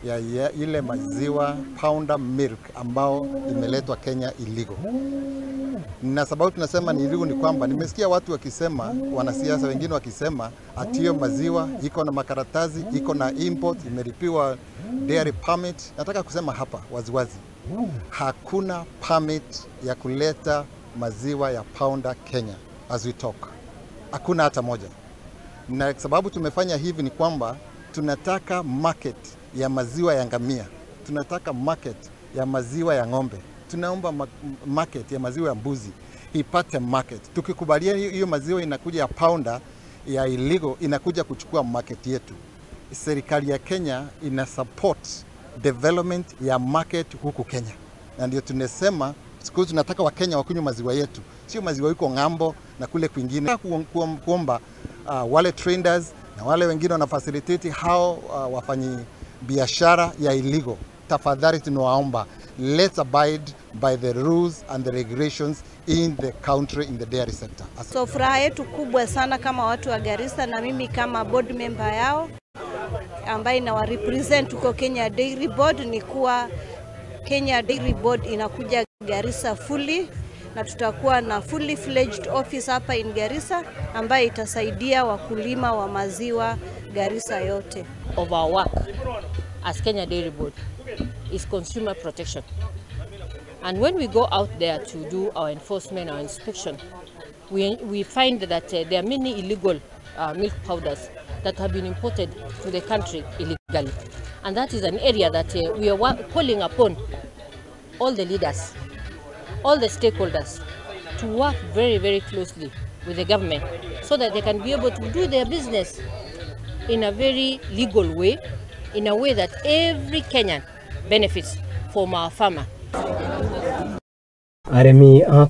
ya ile maziwa powder milk ambao imeletwa Kenya illegal. Na sababu tunasema ni illegal ni kwamba nimesikia watu wakisema, wanasiasa wengine wakisema ati hiyo maziwa iko na makaratasi, iko na import, imelipiwa dairy permit. Nataka kusema hapa waziwazi, hakuna permit ya kuleta maziwa ya powder Kenya as we talk. Hakuna hata moja. Na sababu tumefanya hivi ni kwamba tunataka market ya maziwa ya ngamia, tunataka market ya maziwa ya ng'ombe, tunaomba market ya maziwa ya mbuzi ipate market. Tukikubalia hiyo maziwa inakuja ya pounder ya illegal, inakuja kuchukua market yetu. Serikali ya Kenya ina support development ya market huku Kenya, na ndio tunasema siku hizi tunataka Wakenya wakunywe maziwa yetu, sio maziwa yuko ng'ambo na kule kwingine. Kuomba wale traders na wale wengine wana facilitate hao wafanyi biashara ya illegal, tafadhali tunawaomba, let's abide by the rules and the regulations in the country in the dairy sector. So furaha yetu kubwa sana kama watu wa Garissa na mimi kama board member yao ambaye inawa represent huko Kenya Dairy Board ni kuwa Kenya Dairy Board inakuja Garissa fully na tutakuwa na fully fledged office hapa in Garissa ambaye itasaidia wakulima wa maziwa Garissa yote. Of our work as Kenya Dairy Board is consumer protection. And when we go out there to do our enforcement, our inspection, we find that there are many illegal milk powders that have been imported to the country illegally. And that is an area that we are calling upon all the leaders, all the stakeholders to work very, very closely with the government so that they can be able to do their business in a very legal way, in a way that every Kenyan benefits from our farmer. Arĩmi a